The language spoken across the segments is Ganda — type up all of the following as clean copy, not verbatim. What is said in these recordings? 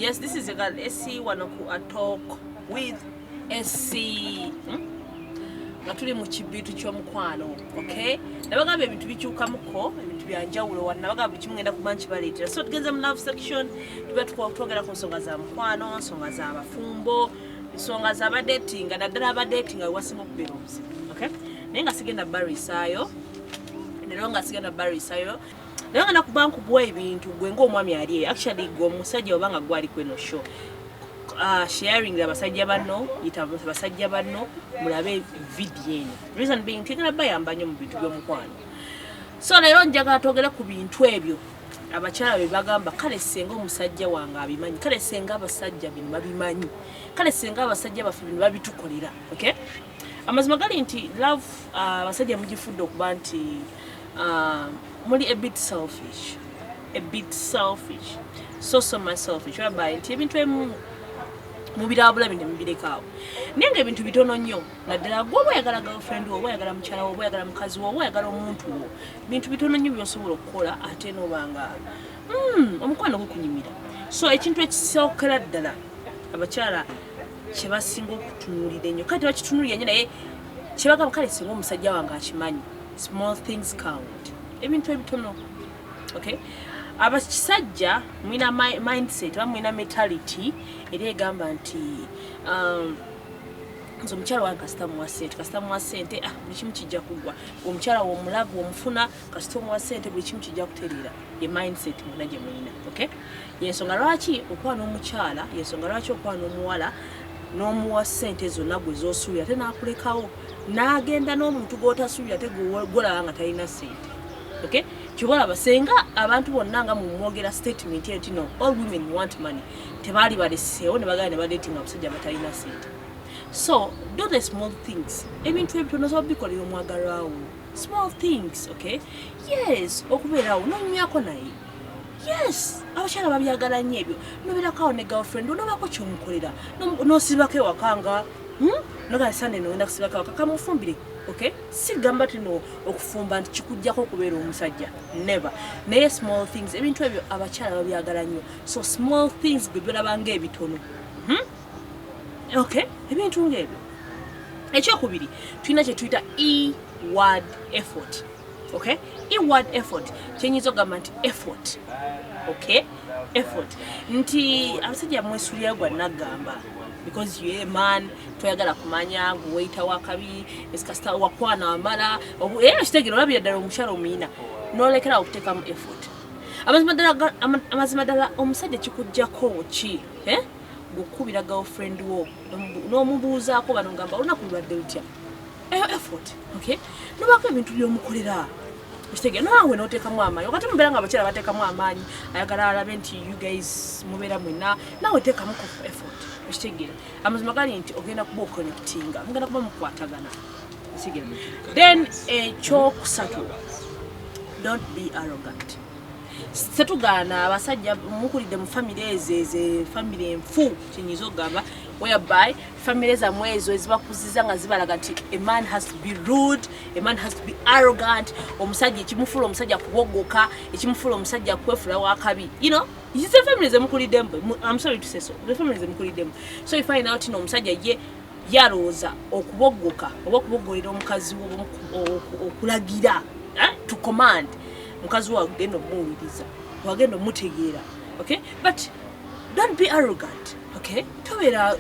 Yes, this is your girl SC wano ku A Talk with SC. Nga tuli mu kibiitu ky'omukwano, okay? Nabagamba ebintu bikyukamuko, ebintu byanjawulo wano. Nabagamba buli kimu ngenda kuba nkibaleetera. So tugenze mu love section, tuba twogera ku nsonga za mukwano, nsonga za bafumbo, nsonga z'abadetinga, naddala abadetinga wewasinga okubeera obuzibu, okay? Naye nga sigenda bariisaayo leero, nga sigenda bariisayo naye nga nakuba nkubuwa ebintu gwe ng'omwami ali eyo. Actually, gwe omusajja oba nga gwali kweno show, sharing abasajja banno, yita abasajja banno mulabe video eno. Reason being, tegenda bayamba nnyo mu bintu by'omukwano. So leero njagala twogere ku bintu ebyo abakyala bye bagamba, "Kale senga omusajja wange abimanyi, kale senga abasajja bino babimanyi, kale senga abasajja baffe bino babitukolera." Okay, amazima gali nti love, abasajja mugifudde okuba nti muli a bit selfish, a bit selfish, so so much selfish, whereby nti ebintu ebimu mubirabula bino mubirekaawo, naye nga ebintu bitono nnyo, naddala gwe oba oyagala girlfriend wo, oba oyagala mukyala wo, oba oyagala mukazi wo, oba oyagala omuntu wo, bintu bitono nnyo byosobola okukola ate nobanga omukwano gukunyumira. So ekintu ekisookera ddala abakyala kyebasinga okutunuulira ennyo, kale tebakitunulira nnyo, naye kyebagamba, "Kale singa omusajja wange akimanyi." Small things count, ebintu ebitono, okay? Abasajja mulina mindset oba mulina mentality era egamba nti nze omukyala wange kasita muwa sente, kasita muwa sente, ah, buli kimu kijja kuggwa. Omukyala womulavu omufuna, kasita omuwa sente, buli kimu kijja kutereera. Ye mindset mwena gye mulina, okay? Yensonga lwaki okwana omukyala, yensonga lwaki okwana omuwala n'omuwa sente zonna gwe zosuubira, ate n'akulekawo n'agenda n'omuntu gw'otasuubira, ate gwolaba nga talina sente, okay? Kyobalaba senga abantu bonna nga mumwogera statement eyo nti no, all women want money, tebaali baleseewo ne bagala ne badetinga abasajja batalina sente. So do the small things, ebintu ebitono osobola bikolera omwagalwawo, small things, okay? Yes, okubeerawo nonywako naye. Yes, abakyala babyagala nnyo ebyo. Nobeerako awo ne girlfriend, onobaako kyomukolera, nosibako ewaka nga nogaa Sunday nogenda kusibako ewaka kamufumbire, okay? Sigamba tino okufumba nti kikugjako okubeera omusajja, never, naye small things, ebintu ebyo abakyala babyagala nnyo. So small things gwe byolaba nga ebitono, Okay, ebintu ngaebyo. Ekyokubiri, tulina kyetuyita E word, effort, okay? E word, effort. Kyenyinza okugamba nti effort, okay, effort, nti abasajja mwesulira gwa naggamba because you a man, toyagala kumanya nguweita wakabi esikasita wakwana wamala era kitegere olabira ddala omukyala omuyina nolekera okuteekamu effort. Amazima ddala omusajja kikugjako ki, eh? Gukubira girlfriend wo n'omubuuzaako bano ngamba olunaku lubadde lutya? Eyo effort, okay? Nobako ebintu byomukolera, okitegeera? Naawe noteekamu amaanyi. Wakati mubeera nga abakyala bateekamu amaanyi, ayagala alabe nti you guys mubeera mwenna, naawe teekamuko effort, okitegeera? Amazima gali nti ogenda kuba oconnectinga, mugenda kuba mukwatagana, okitegeera? Then ekyokusatu, don't be arrogant. Setugaana abasajja mukulidde mu famire ezo, ezo famire enfu, kyenyinza okugamba, whereby famire zammwe ezo ezibakuziza nga zibalaga nti a man has to be rude, a man has to be arrogant, omusajja ekimufuula omusajja kubogoka, ekimufuula omusajja kwefula wakabi. Ze famire zemukuliddemu. I'm sorry to say so, the famire zemukuliddemu. So you find out no omusajja ye yalowooza okubogoka oba okubogolera omukazi we oba okulagira, eh, to command mukazi we, agenda omuwuliriza, wagenda omutegeera, okay? But don't be arrogant, okay? Tobeera,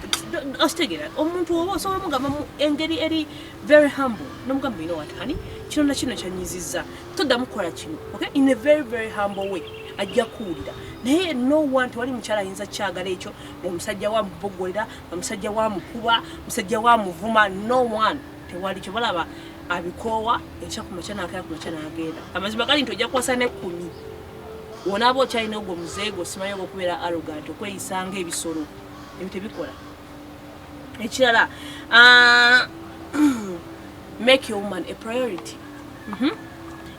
okitegeera, omuntu oba osobola omugamba mu engeri eri very humble, nomugamba, "You know what, honey, kino na kino kyanyizizza, toddamu kukola kino," okay? In a very very humble way ajja kuwulira. Naye no one, tewali mukyala ayinza kyagala ekyo, omusajja wamubogolera, omusajja wamukuba, omusajja wamuvuma. No one, tewali. Kyobalaba abikoowa ekya kumakya nakera kumakya nagenda. Amazima gali nti ojja kuwasa nekumi, wonaaba okyalina ogwo muzeego, simanyi ogwokubeera arrogant, okweyisa nga ebisolo, ebyo tebikola. Ekirala, make your woman a priority.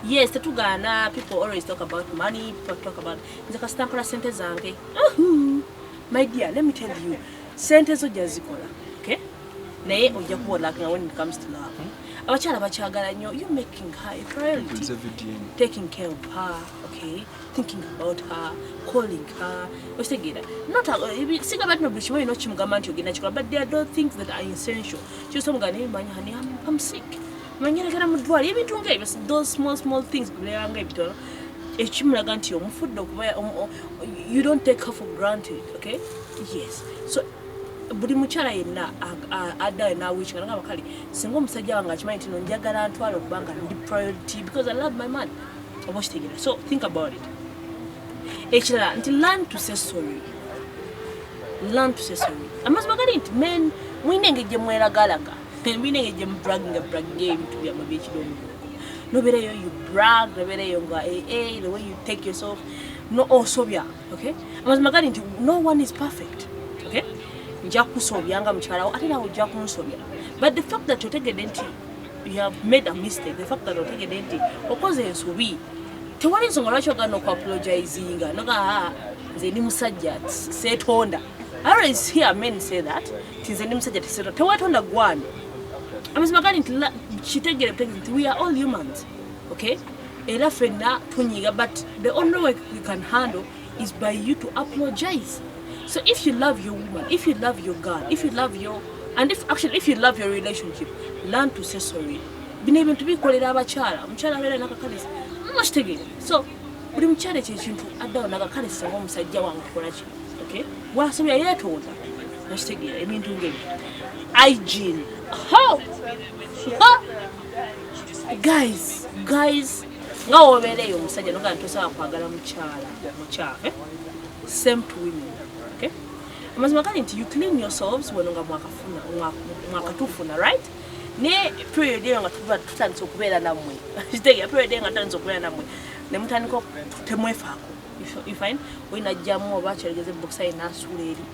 Yes, tetugaana, people always talk about money, people talk about nze kasita nkola sente zange. Uhu. My dear, let me tell you, sente zo jazikola, okay? Naye ojja kuba olackinga when it comes to love. Abakyala bakyagala nnyo you making her a priority, Nze VDM. Taking care of her, okay, thinking about her, calling her, okitegeera? Not sigamba nti no buli kimu olina okimugamba nti ogenda kikola, but there are those things that are essential. Kyusa omugamba, "Naye manyi, honey, I'm sick, manyiregera mu ddwaliro," ebintu nga ebyo, those small small things bibeera nga ebitono ekimulaga nti omufudde okuba you don't take her for granted, okay? Yes, so buli mukyala yenna addayo n'awikinga nagamba, "Kale singa omusajja wange akimanyi nti no njagala ntwala okubanga ndi priority because I love my man," oba okitegeera? So think about it. Ekirala nti learn to say sorry, learn to say sorry. Amazima gali nti men mulina engeri gye mweragalaga, mulina engeri gye mubragginga bragginga ebintu byammwe byekidongo. Nobeerayo you brag, nobeerayo nga the way you take yourself, no osobya, okay? Amazima gali nti no one is perfect, okay? Nja kusobya nga mukyalawo, ate nawe ojja kunsobya, but the fact that otegedde nti you have made a mistake, the fact that otegedde nti okoze ensobi, tewali nsonga lwaki ogenda okuapologizinga noga, "Ah, nze ndi musajja, seetonda." I always hear men say that, nti nze ndi musajja, teseetonda. Teweetonda gwani? Amazima gali nti kitegere butegezi nti we are all humans, okay? Era ffenna tunyiga, but the only way we can handle is by you to apologize. So if you love your woman, if you love your girl, if you love your and if actually if you love your relationship, learn to say sorry. Bino ebintu bikolera abakyala. Omukyala abeera nakakalisa mukitegeere. So buli mukyala ekyo ekintu addawo nagakalisa nga omusajja wange akola kino, okay? Bwasobya yeetonda, nakitegeera? Ebintu ngaebyo. Hygiene. Ho! Ha! Guys, guys, nga wobeera eyo omusajja nogaa ntosobola kwagala mukyala mukyafu, eh? Same to women, okay? Amazima gali nti you clean yourselves wano nga mwakafuna, mwakatufuna, right? Naye period eyo nga tuba tutandise okubeera nammwe, kitegeera? Period eyo nga tutandise okubeera nammwe ne mutandika temwefaako. You find oli najjamu oba kyeregeze boxer ye n'asuula eri,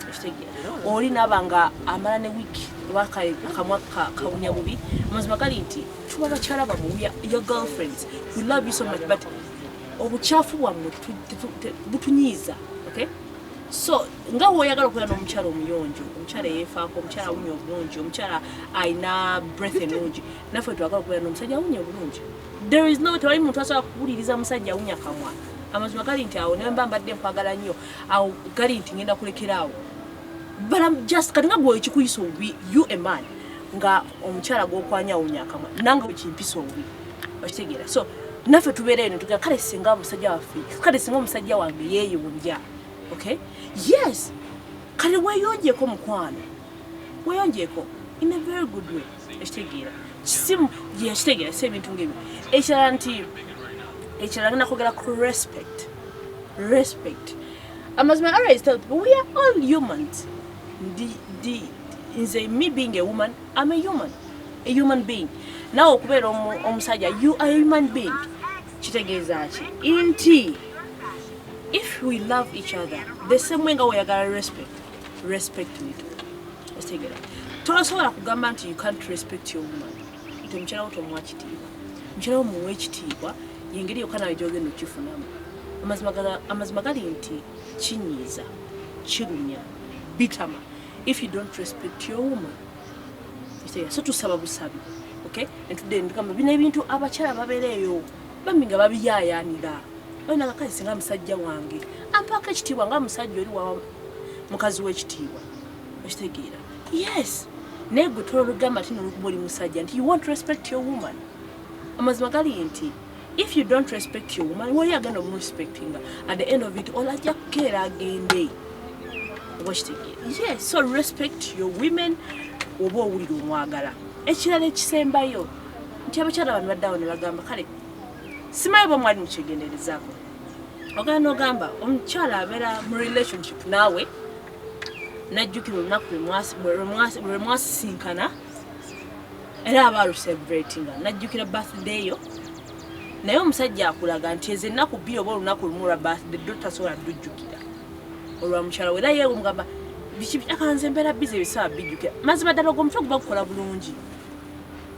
ekitegeera? Oli naaba nga amala ne wiiki oba akamwa kawunya bubi. Amazima gali nti tuba bakyala bammwe, we are your girlfriends, we love you so much, but obukyafu bwammwe butunyiiza, okay? So nga woyagala okubeera n'omukyala omuyonjo, omukyala eyeefaako, omukyala awunya obulungi, omukyala alina breath ennungi, naffe twagala okubeera n'omusajja awunya obulungi. There is no, tewali muntu asobola kuwuliriza musajja awunya kamwa. Amazima gali nti awo nemba mbadde nkwagala nnyo, awo gali nti ngenda kulekera awo. But I'm just, kati nga gwe ekikuyisa obubi, you a man, nga omukyala gwokwanya awunya akamwa, nange kimpisa obubi, okitegeera? So naffe tubeera eno tugamba, "Kale singa omusajja waffe, kale singa omusajja wange yeeyonja." Okay, yes, kale weeyonjeeko mukwano, weeyonjeeko in a very good way, ekitegeera? Simu yakitegeera, si ebintu ngaebyo. Ekirala nti, ekirala ngenda kwogera ku respect. Respect, amazima, I always tell people we are all humans. Ndi, ndi, nze, me being a woman, I'm a human, a human being. Nawe okubeera omusajja, you are a human being. Kitegeeza ki? Nti if we love each other the same way nga weyagala respect, respect me too, okitegeera? Tosobola kugamba nti you can't respect your woman, nti omukyala wo tomuwa kitiibwa. Omukyala wo muwa ekitiibwa, yengeri yokka nawe gyogenda okifunamu. Amazima gali nti kinyiiza, kirumya, bitama if you don't respect your woman. Kitegeera? So tusaba busabi, okay? Netudde netugamba bino ebintu abakyala babeera eyo bambi nga babiyaayaanira, olina kakazi, singa musajja wange ampaako ekitiibwa nga musajja oli wa mukazi w'ekitiibwa, okitegeera? Yes, naye gwe tolugamba nti nolwokuba oli musajja nti you won't respect your woman. Amazima gali nti if you don't respect your woman, wali agenda omurespectinga. At the end of it all, ajja kukeera agende, oba okitegeera? Yes, so respect your women oba owulira omwagala. Ekirala ekisembayo nti abakyala bano baddawo ne bagamba, kale simanyi oba mwali mukyegenderezaako, ogenda n'ogamba omukyala abeera mu relationship naawe, najjukira olunaku lwe mwasisinkana, era aba alucelebratinga, najjukira birthday yo. Naye omusajja akulaga nti ezo ennaku 2 oba olunaku 1 olwa birthday do tasobola dujjukira olwa mukyala we. Era ye omugamba biki, akanze embeera bizi, ebisawa bijjukira. Mazima ddala ogwo omutwe guba gukola bulungi,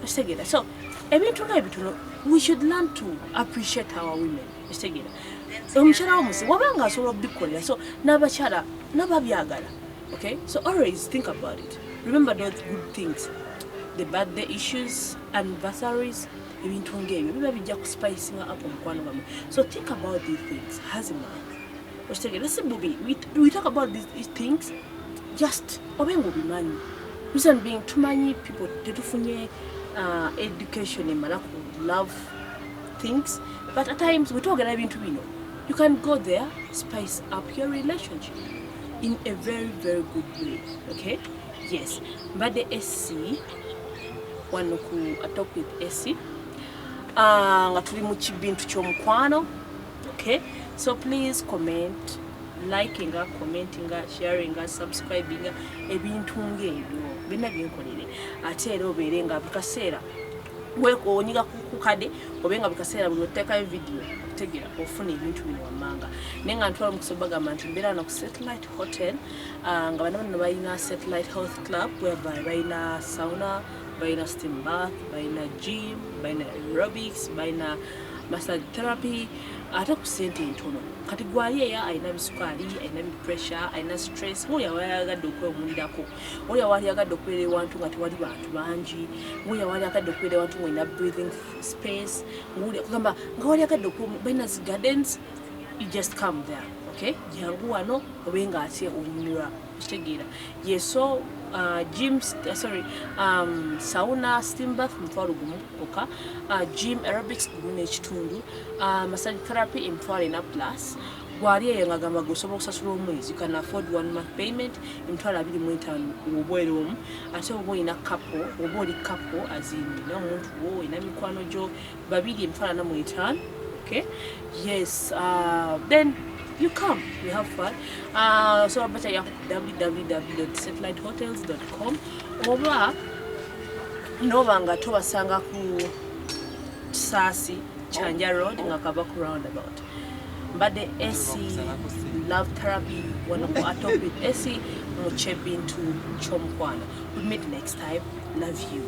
okitegeera? So ebintu nga ebitono, we should learn to appreciate our women, okitegeera? Omukyala womusi wabanga asobola obikolera, so n'abakyala nababyagala, okay? So always think about it. Remember those good things, the birthday issues, anniversaries, ebintu ngaebyo biba bijja kuspicinga up omukwano gwammwe. So think about these things as a man, okitegeera? Si bubi we talk about these things, just obe nga obimanyi. Reason being, tumanyi people tetufunye education emala ku love things, but at times bwetwogera ebintu bino, you can go there, spice up your relationship in a very, very good way, okay? Yes, mbadde SC wano ku A Talk with SC, nga tuli mu kibintu ky'omukwano, okay? So please comment, likinga, commentinga, sharinga, subscribinga, ebintu ngaebyo byonna binkolere. Ate era obeere nga buli kaseera onyiga ku kade, obe nga buli kaseera buli oteekayo video okutegera ofuna ebintu bino wammanga. Naye nga ntwala omukisa obagamba nti mbeera wano ku Satellite Hotel, nga bana bano balina Satellite Health Club, whereby balina sauna, balina steam bath, balina gym, balina aerobics, balina massage therapy, ate ku sente entono. Kati gwali eya alina bisukaali, alina bipressure, alina stress, ngaoli awali ayagadde okwewumulirako, oli awali ayagadde okubeera ewantu nga tewali bantu bangi, ngaoli awali ayagadde okubeera ewantu nga olina breathing space, ngaoli kugamba nga wali ayagadde, balina zi gardens. You just come there, okay? Jangu wano obe nga ate onyumirwa, okitegeera? Yes, so gym, sorry, sauna, steam bath 10,000 gwokka, gym, aerobics 1.5, massage therapy 4,000 plus. Gwali eyo nga gamba gwe osobola okusasula omwezi, you can afford one month payment, 25,000 obwere omu. Ate oba olina couple, oba oli couple as in olina omuntu wo, olina mikwano gyo babiri, 45,000, okay? Yes, then you come, you have fun. So bacha ku www.satellitehotels.com, oba noba nga tobasanga ku Kisaasi, Kyanja Road, nga kava ku roundabout. Mbadde AC Love Therapy wano ku A Talk with AC mu kyebintu ky'omukwano. We meet next time. Love you.